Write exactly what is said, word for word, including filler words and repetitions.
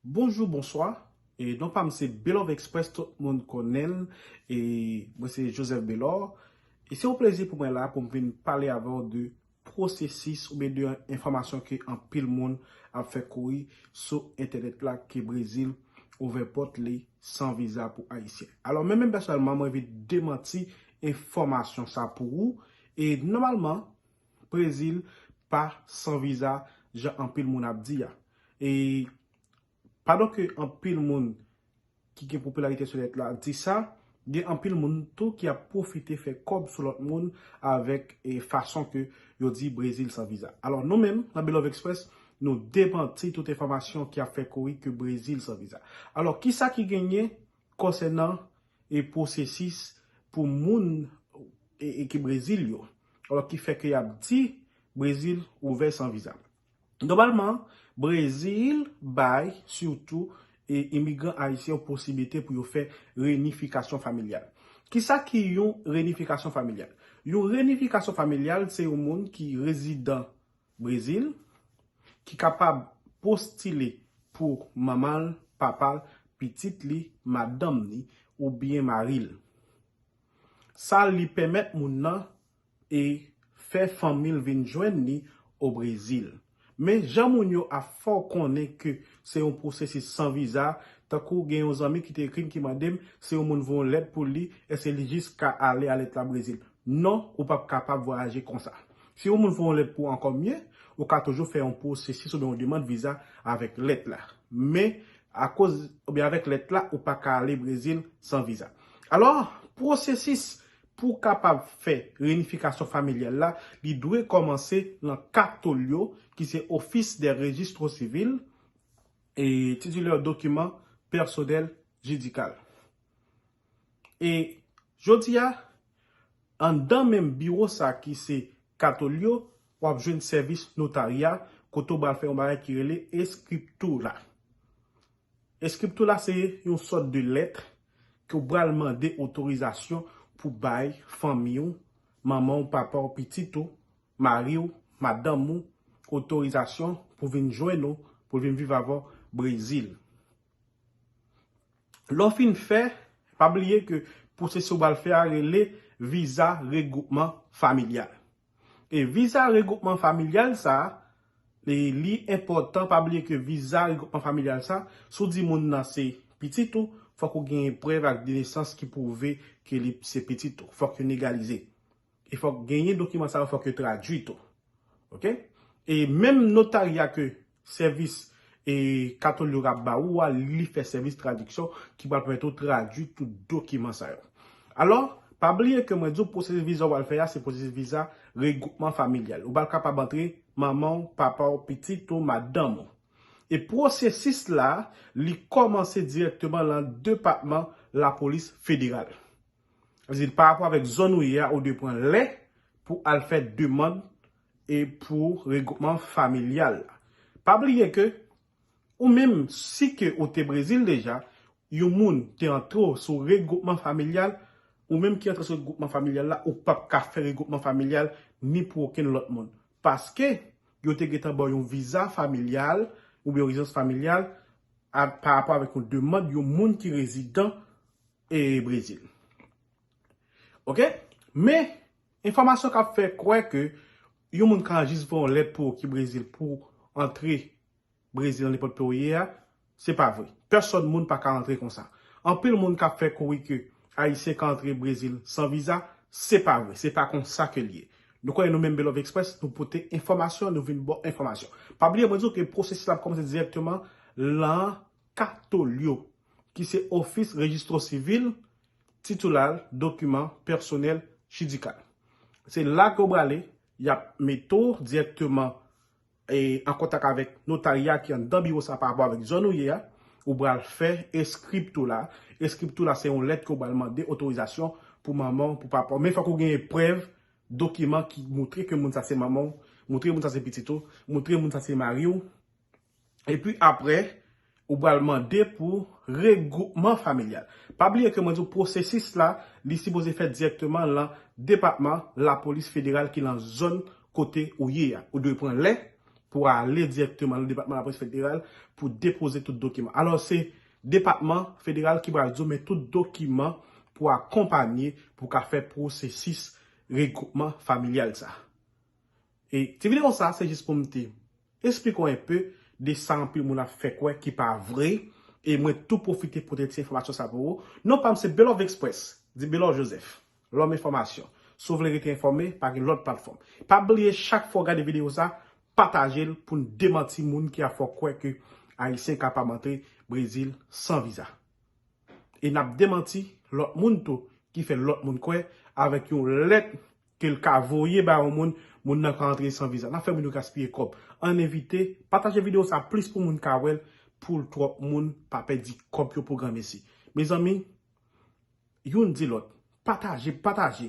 Bonjou, bonswa. E non pa m se Belove Express, tout moun konnen l. E mwen se Joseph Belove. E se yon plezi pou mwen la pou m vin pale avè w de pwosesis oubyen de enfòmasyon ke anpil moun ap fè kouri sou entènèt la ke Brezil ouvè pòt li san viza pou Ayisyen. Alò, mwen menm pèsonèlman, mwen vin demanti enfòmasyon sa pou ou. E nòmalman, Brezil pa san viza jan anpil moun ap di a. E pandan ke anpil moun ki gen popilarite sou nèt la di sa, gen anpil moun tou ki ap pwofite fè kòb sou lòt moun avèk e, fason ke yo di Brezil san viza. Alò, nou menm, nan Belove Express, nou demanti tout enfòmasyon ki ap fè kouri ke Brezil san viza. Alò, kisa ki genyen konsènan e pwosesis pou moun e, e ki Brezil yo? Alò, ki fè ke y ap di Brezil ouvè san viza. Nòmalman, Brezil bay sitou e imigran ayisyen yo posiblite pou yo fè reyinifikasyon familyal. Kisa ki yon reyinifikasyon familyal? Yon reyinifikasyon familyal se yon moun ki rezidan Brezil ki kapab postile pou manman l, papa l, pitit li, madanm li oubyen mari l. Sa li pèmèt moun nan e fè fanmi l vin jwenn li o Brezil. Men jan moun yo ap fè w konnen ke se yon pwosesis san viza, tankou gen yon zanmi ki te ekri m ki mande m si yon moun voye yon lèt pou li, èske li jis ka ale a lèt la Brezil? Non, ou p ap kapab vwayaje konsa. Si yon moun voye yon lèt pou ankò mye, ou ka toujou fè yon pwosesis oubyen yon demann viza avèk lèt la. Men, akoz, oubyen avèk lèt la, ou pa ka ale Brezil san viza. Alò, pwosesis pou kapab fè reyinifikasyon familyal la, li dwe kòmanse nan katolyo, ki se Office des Registres Civils et Titulaire Document Personnel Judicial. E jodi a, anndan menm biwo sa ki se katolyo, w ap jwenn sèvis notarya, kote w pral fè yon bagay ki rele eskripto la. Eskripto la se yon sòt de lèt ke w pral mande otorizasyon pou bay fanmi w, manman w, papa w, pitit ou, mari w, madanm ou, otorizasyon pou vin jwenn ou, pou vin viv avè w Brezil. Lè w fin fè, pa bliye ke pwosesis ou pral fè a rele viza regwoupman familyal. E viza regwoupman familyal sa, e li enpòtan, pa bliye ke viza regwoupman familyal sa, si w di moun nan se pitit ou, fòk ou gen prèv ak de nesans ki pwouve ke li se pitit ou. Fòk yo negalize. E fòk genyen dokiman sa yo, fòk yo tradui tou. Oke? E menm notarya ke sèvis e katolyo ap ba ou a, li fè sèvis tradiksyon ki pral pèmèt ou tradui tout dokiman sa yo. Alò, pa bliye ke mwen di w pwosesis viza w al fè a, se pwosesis viza regwoupman familyal. Ou pral kapab antre manman w, papa w, pitit ou, madanm ou. E pwosesis la, li kòmanse dirèkteman nan depatman lapolis federal. Sa vle di, pa rapò avèk zòn ou ye a, ou dwe pran lè pou al fè demann e pou regwoupman familyal la. Pa bliye ke ou menm, si ke ou te Brezil deja, yon moun te antre w sou regwoupman familyal, ou menm ki antre sou regwoupman familyal la, ou p ap ka fè regwoupman familyal ni pou okenn lòt moun. Paske yo te gentan ba w yon viza familyal oubyen yon rezidans familyal a, pa rapò avèk yon demann yon moun ki rezidan e Brezil. Oke? Men, enfòmasyon k ap fè kwè ke yon moun ka jis voye yon lèt pou ou ki Brezil pou antre Brezil nan nenpòt peyi w ye a, se pa vre. Pèsòn moun pa ka antre konsa. Anpil moun k ap fè kouri ke Ayisyen ka antre Brezil san viza, se pa vre. Se pa konsa ke l ye. Nou konnen nou menm Belove Express, nou pote enfòmasyon, nou vin ba w enfòmasyon. Pa bliye, mwen di w ke pwosesis la ap kòmanse dirèkteman nan katolyo, ki se Office Registro Civil, Titulaire Document Personnel Judicial. Se la ke w prale, y ap mete w dirèkteman e, an kontak avèk notarya ki anndan biwo sa pa rapò avèk zòn ou ye a, ou pral fè eskripto la. Eskripto la se yon lèt ke w pral mande otorizasyon pou manman w, pou papa w. Men fòk ou genyen prèv, dokiman ki montre ke moun sa se manman w, montre moun sa se pitit ou, montre moun sa se mari w. Epi apre, ou pral mande pou regwoupman familyal. Pa bliye ke mwen di w pwosesis la, li sipoze fèt dirèkteman nan depatman lapolis federal ki nan zòn kote ou ye a. Ou dwe pran lè, pou ale dirèkteman nan Depatman Lapolis Federal pou depoze tout dokiman. Alò, se Depatman Federal ki pral di w men tout dokiman pou akonpanye, pou ka fè pwosesis regwoupman familyal sa. E ti videyo sa, se jis pou m te eksplike w enpe de sa anpil moun ap fè kwè ki pa vre. E mwen tou pwofite pote ti enfòmasyon sa pou ou. Non pa m se Belove Express, di Belove Joseph, lòm enfòmasyon. Si w vle rete enfòme, pa gen lòt platfòm. Pa bliye chak fwa w gade videyo sa, pataje l pou n demanti moun ki ap fè w kwè ke Ayisyen kapab antre Brezil san viza. E n ap demanti lòt moun tou ki fè lòt moun kwè avèk yon lèt ke l ka voye ba yon moun, moun nan ka antre san viza. N ap fè moun yo gaspiye kòb. Ann evite, pataje videyo sa plis pou moun ka wè l, pou twòp moun pa pèdi kòb yo pou granmesi. Mezanmi, youn di lòt, pataje, pataje.